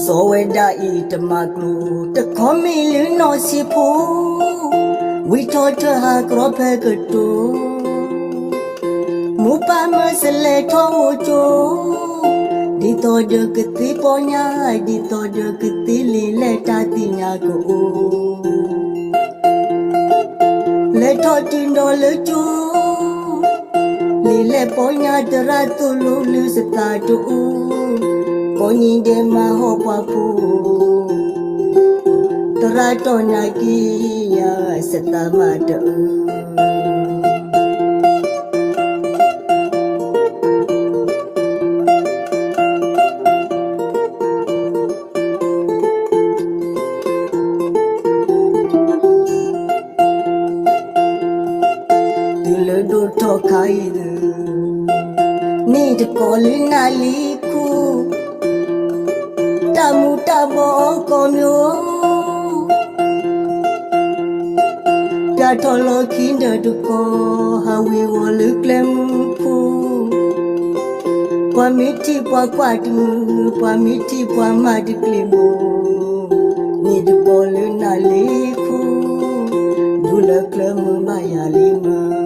စီၤဝဲဒၣ်အံၤတမၤကျိၤ တခီမ့ၢ်လၢနီၢ်ဆံးဖိ, ဝံထီၣ်ထၢဟးကြီဖဲကတိၤ, မိၢ်ပၢ်မၢစလဲၤထီၣ်အိၣ်ကၠိ, ဒ်သိးဒီးကသ့ပီညါ, ဒ်သိးဒီးကသ့လံာ်လဲၢ်တၢ်သ့ၣ်ညါကအိၣ် လဲၤထီၣ်တုၤဒီးလၢကၠိ, လံာ်လဲၢ်ပီညါသရၣ်သိၣ်လိလုၢ်စသးတအိၣ်, ကိးနံၤဒဲးမၤဟီၣ်ပှၤဖိ, သရၣ်တီၢ်နၤကံယၤစသးမးတအၢ တုၤလၢဒိၣ်ထီၣ်ခါအံၤ, န့ၣ်တကိးလၢနးလံခူ, တၢ်မူၤတၢ်ဘီအီကီၢ်မျိၤ, ပျၢ်ထီၣ်လီၤခံဒီးတကိး, ဟးဝ့ၤဝီၤလၢကျဲမုၢ်ခိ, ပှၤမ့ၢ်ထံၣ်ပှၤကွၢ်တမုာ်, ပှၤမ့ၢ်ထံၣ်ပှၤမၤတကျ့ၣ်မိၤ, န့ၣ်တကိးလၢနးလံခူ, ဒူလၢကျဲမုၢ်ဘၣ်ယၤလံမး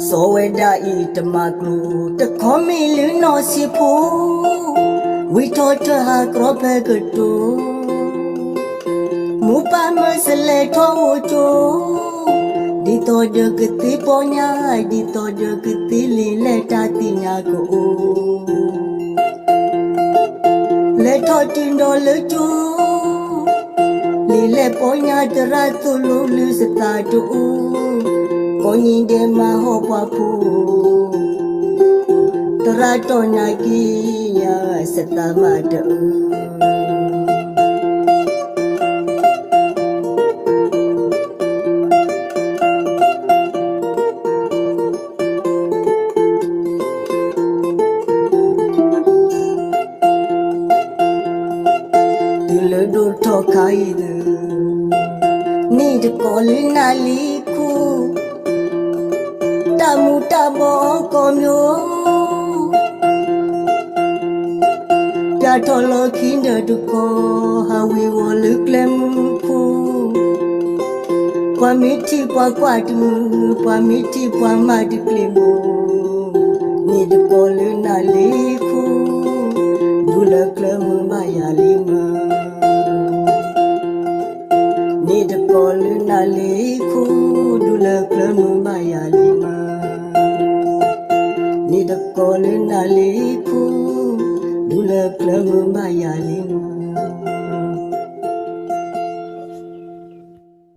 စီၤဝဲဒၣ်အံၤတမၤကျိၤ, တခီမ့ၢ်လၢနီၢ်ဆံးဖိ, ဝံထီၣ်ထၢဟးကြီဖဲကတိၤ, မိၢ်ပၢ်မၢစလဲၤထီၣ်အိၣ်ကၠိ, ဒ်သိးဒီးကသ့ပီညါ, ဒ်သိးဒီးကသ့လံာ်လဲၢ်တၢ်သ့ၣ်ညါကအိၣ် လဲၤထီၣ်တုၤဒီးလၢကၠိ, လံာ်လဲၢ်ပီညါသရၣ်သိၣ်လိလုၢ်စသးတအိၣ်, ကိးနံၤဒဲးမၤဟီၣ်ပှၤဖိ, သရၣ်တီၢ်နၤကံယၤစသးမးတအၢ တုၤလၢဒိၣ်ထီၣ်ခါအံၤ, န့ၣ်တကိးလၢနးလံခူ, တၢ်မူၤတၢ်ဘီအီကီၢ်မျိၤ, ပျၢ်ထီၣ်လီၤခံဒီးတကိး, ဟးဝ့ၤဝီၤလၢကျဲမုၢ်ခိ, ပှၤမ့ၢ်ထံၣ်ပှၤကွၢ်တမုာ်, ပှၤမ့ၢ်ထံၣ်ပှၤမၤတကျ့ၣ်မိၤ, န့ၣ်တကိးလၢနးလံခူ, ဒူလၢကျဲမုၢ်ဘၣ်ယၤလံမး န့ၣ်တကိးလၢနးလံခူ, ဒူလၢကျဲမုၢ်ဘၣ်ယၤလံမး, န့ၣ်တကိးလၢနးလံခူ, ဒူလၢကျဲမုၢ်ဘၣ်ယၤလံမး